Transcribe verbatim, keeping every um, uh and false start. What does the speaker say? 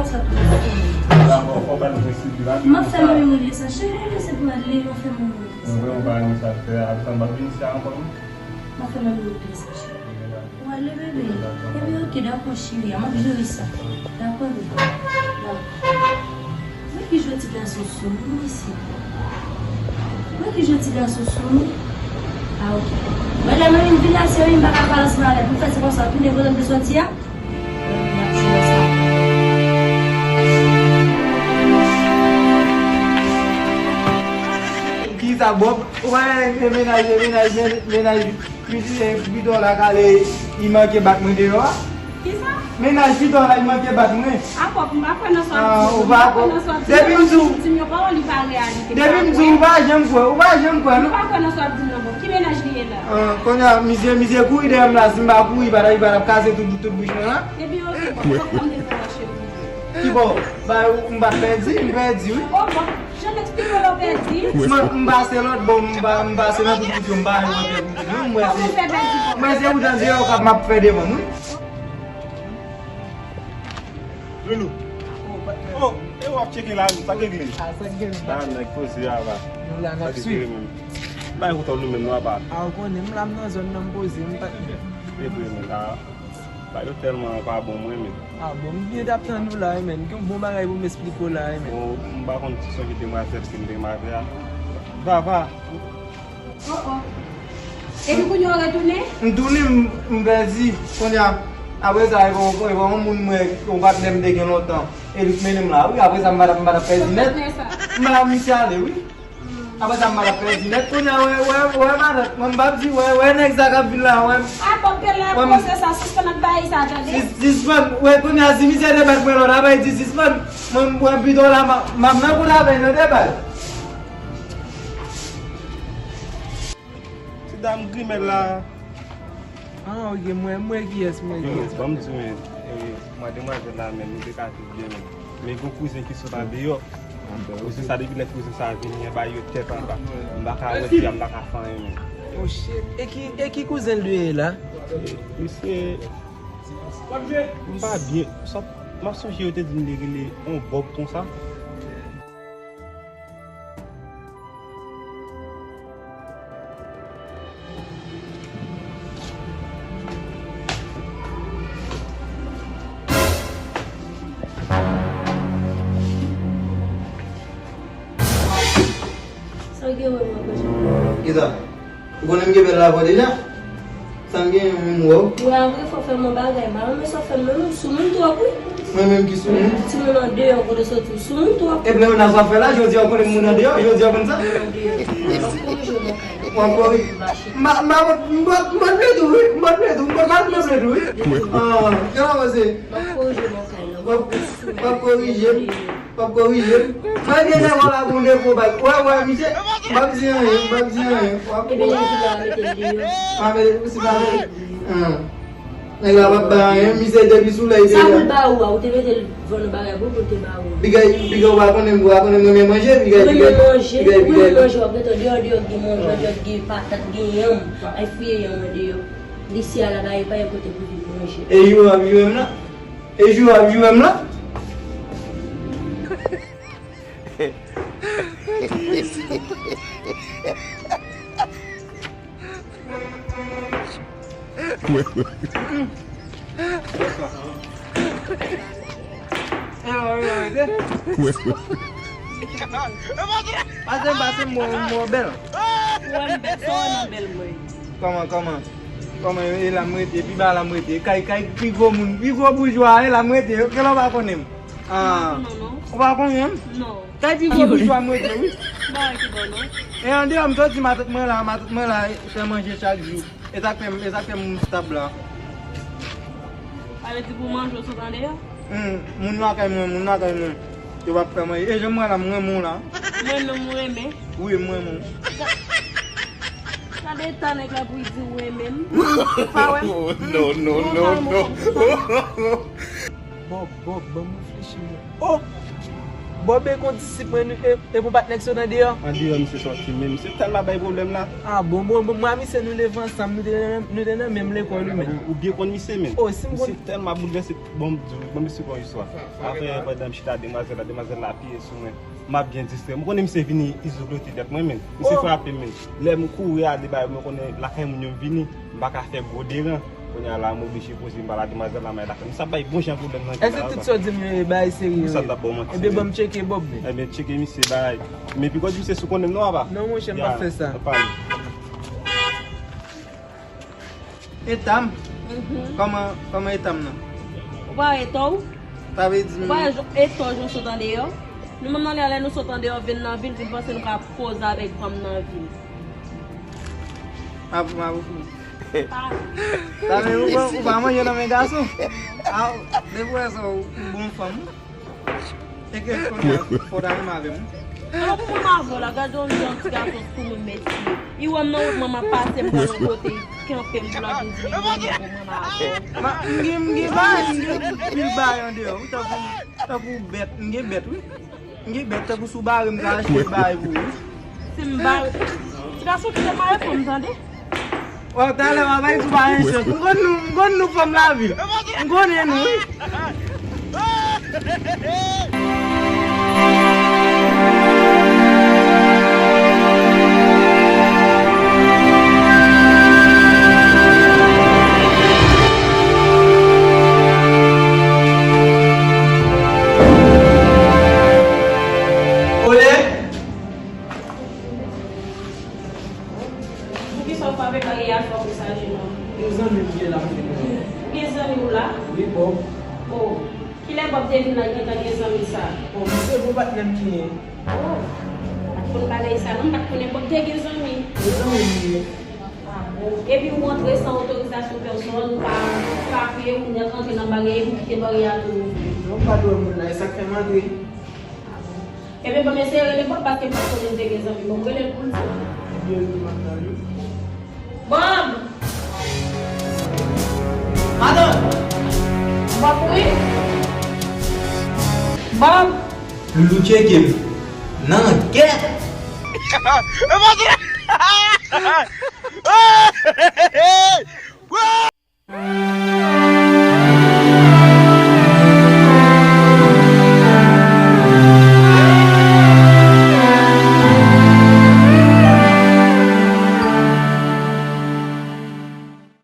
Sa tou. Dakò, fò w ba l prensip li la. M ap fè mwen regle sa. Cheri, se pou ale, m ap fè mwen regle sa. Mwen vrèman pa renmen sa l fè a. Sa m p ap vin isi a ankò non. M ap fè mwen regle sa, cheri. Ou ale, bebe. Ebyen, oke, dakò, cheri. M ap jere sa. Dakò, bebe. Dakò. Mwen ki jwe ti gason sou nou, mesye. Mwen ki jwe ti gason sou nou. Ah, oke. Mwen, lè mwen vin vin la, se wi, m pa ka pale ansanm avè l. Pou fè se konsa, tounen kote m te soti a. Mwen vin ap jwe ansanm. Kisa, Bob? Wè, e mennaj, e mennaj, men-, mennaj, piti, e, pito la kale, li manke bat mwen deyò a. Kisa? Mennaj pito la, li manke bat mwen. A, Bob, m pa kwè nan sa w di yo. M pa kwè nan sa w di yo. Depi m di w, di m yo pawòl, li pa reyalite. Depi m di w, ou pa janm kwè, ou pa janm kwè, non. M pa kwè nan sa w ap di m nan, Bob. Ki mennaj li ye la? Ah, kounye a, misye, misye kouri dèyè m la, si m pa kouri, li pa t ap, li pa t ap kase tout, tout bouch mwen la. Ebyen, oke, Bob, fòk kòm devan nan cheve. Ki bò? Ba, m pa t pèdi, m pèdi, wi. Oh, Bob, jan m eksplike w, w pèdi. Mwen, m pase lòt bò, m pa, m pase nan tout kote, m pa wè pèdi, non, mwen se, mwen se ou tande yo k ap m ap fè devan m, wi. Loulou. Oh, e w ap tcheke la, sa k regle? Ah, sa k gen la? Ah, nèg poze a va. Nou la, n ap swiv. Bay wout ou nou menm, nou apa. Ah, ou konnen, m la, m nan zòn nan, m poze, m pa t. E vre, men, la, bagay yo tèlman pa bon, mwen, men. Ah, bon, m byen t ap tann ou la, wi, men. Gen yon bon bagay pou m eksplike w la, wi, men. Bon, m pa konn ti son ki demwazèl, si m demwazèl a. Vava. Oh, oh. Epi kounye a w retounen? M tounen, m, m pèdi. Kounye a, apre sa, e bon, e bon, yon moun mwen, yon patnè m te gen lontan. E li k mennen m la, wi. Apre sa, m pa t ap, m pa t ap pèdi nèt. M pa misye ale, wi. Apre sa, m pa t ap pèdi nèt. Kounye a, wè, wè, wè, matant, mwen, m p ap di, wè, wè, nèg sa k ap vin la, wè. A, bon, pè la, koze sa, sispann ak bagay sa, tande. Sis-, sispann, wè, kounye a, si misye debat mwen lòt, apre di sispann, mwen, mwen, pito la, m a, m ap nan kout avè l, nan debat. Ti dam grimèl la. Ah, ok, mwen, mwen kiyès, mwen kiyès. Ban m di w, men, eh, mwen demwazèl la, men nou te ka viv byen, men. Men gon kouzen ki sot andeyò. Kouzen sa, depi lè kouzen sa vini, an ba yo tèt anba. M pa ka wè fi a, m pa ka fè anyen, men. Oh, shit. E ki, e ki kouzen l ye la? Misye, m pa byen. Sa, m ap sonje yo te di m li rele on Bòb konsa. Sa w gen wè mwen konsa? Kisa? Ou konnen m gen bèl lavwa deja? Sa m gen menm wè w? Mwen apre fò fè m yon bagay. M pa renmen sa w fè m nan non, m sou moun twòp wi. Mwen menm ki sou moun? Timoun andeyò kote w soti, w sou moun twòp. Epi lè w nan sa w fè la, jodi a w konnen moun andeyò, jodi a w konn sa? Moun andeyò. M ap korije w nan kay la. W ap korije? M pa, m pa, m pa, m pa t vle di w wi, m pa t vle di w, m pa t vle di w wi. Ah, kè la pase? M ap korije w nan kay la. W ap, w ap korije m? W ap korije m? Mwen gen nèg w ap ap yon defo bak. Wè, wè, misye, m p ap di anyen, m p ap di anyen. W ap korije. Epi nèg la mete l deyò. M ap mete, si pa mete. Nèg la p ap bay anyen, misye depi sou lè l te la. Sa pou l ba ou a, ou te mete l vann yon bagay pou l te ba ou. Piga, piga ou pa konnen, ou pa konnen m renmen manje, piga, piga, piga, piga. Ou renmen manje, ou renmen manje, w ap rete deyò, deyò gen manje, deyò gen patat, gen yanm. Ay fouye yanm nan deyò. Lisi a la, ba yo pa yon kote pou vin manje. E yo ap jwe m la? E jou ap jwe m la? Pase, pase, mwen, mwen bèl. Mwen bèl, sa w nan bèl mwen. Kòman, kòman? Kòman, e la m rete, pi ba la m rete. Kay, kay, pi gwo moun, pi gwo boujwa, e la m rete. Kè la w pa konnen m? Ah. Non, non, non. Ou pa konnen m? Non. Kay pi gwo boujwa m rete, wi. Bagay ki bon, non. E andeyò, m soti matant mwen la, matant mwen la, fè manje chak jou. E sa k fè m, e sa k fè m stab la. Sa vle di pou manje w sot andeyò? Hmm, moun lakay mwen, moun lakay mwen. Yo p ap fè manje. E jan m wè la, m renmen w la. Mwen menm ou renmen? Wi, m renmen w. Gade tan nèg la pou l di w renmen m. Ou pa wè m? No, no, no, no. Bòb, Bòb, ban m reflechi mwen. Oh! Bob e kon disip mwen, nou, e, e bon patnè k sot andeyò. Andeyò, misye sòti, men misye tèlman bay pwoblèm la. Ah, bon, bon, bon, mwen ak misye nou leve ansanm, nou te nan, nou te nan menm lekòl, wi, men. Ou, ou byen konn misye, men. Oh, si m konn. Misye tèlman boulvèse, bon, m di w, bon, misye kon istwa. Afè, pandan m chita demwazèl la, demwazèl la apiye sou mwen. M ap byen distrè. M konnen misye vini izoglote dèt mwen, men. Misye frape m, men. Lè m kouri ale ba yo, mwen konnen lakay moun yo m vini. M pa ka fè gwo deran. Kounye a la, m oblije poze m pale a demwazèl la, m al lakay. M sa bay bon jan pwoblèm nan. Èske tout sa w di m yo e bagay serye? Pou sa m t ap ba w manti? Ebyen, ban m tcheke Bob, men. Ebyen, tcheke misye bagay. Men pi gòd misye sou konnen m non, apa? Non, monchè, m p ap fè sa. N ap pale. Eta m? Mhm. Kòman, kòman eta m nan? Ou pa wè eta w? Sa vle di. Ou pa wè eta w jan w sot andeyò? Nou menm nan lè, lè nou sot andeyò, vin nan vil, vin panse nou ka koze avèk fanm nan vil. Mwen, mwen, mwen. Sa vle ou pa, ou pa manje nan men gason? A, depi w wè sa, ou bon fanm. E ke kounye a, fò w ta renmen avè m. Alò, pou mwen avè w la, gade yon jan ti gason sou mwen, mesye. Li wè m nan wout, mwen, m ap pase, m pral yon kote, kanpe, m pou l ap vin di li renmen pou mwen avè w. Ma, m gen, m gen bagay, m gen pil bagay andeyò, wi, tankou, tankou bèt, m gen bèt, wi. M gen bèt tankou si w bare m ka achte bagay pou ou. Si m bare. Ti gason kite bare fanm tande. Wè talè w ap bay tou pa gen chans. M konn nou, m konn nou fanm lavil. M konnen nou wi. Ole! Poukisa w frape bagay a fò konsa, jenòm? Yon zanmi m ki la, m vin wè. Ou gen zanmi w la? Wi, Bob. O, kilè Bob te vin la, gentan gen zanmi sa? Bon, misye bon patnè m ki ye. O, m pa t konn bagay sa non, m pa t konnen Bob te gen zanmi. Yon zanmi m li ye. A bon. Epi ou antre san otorizasyon pèsòn, ou pa frape, ou nèk antre nan baryè, epi ou kite baryè a tou ouvri. Non, m pa t wè moun la, e sa k fè m antre. A bon. Ebyen, ban m eseye rele Bob, paske m pa t konnen l te gen zanmi. Ban m rele l pou m di w. Ebyen, wi, m ap tande w. Bob! Madanm! Bob, wi? Bob! Loulou tcheke m nan gèt!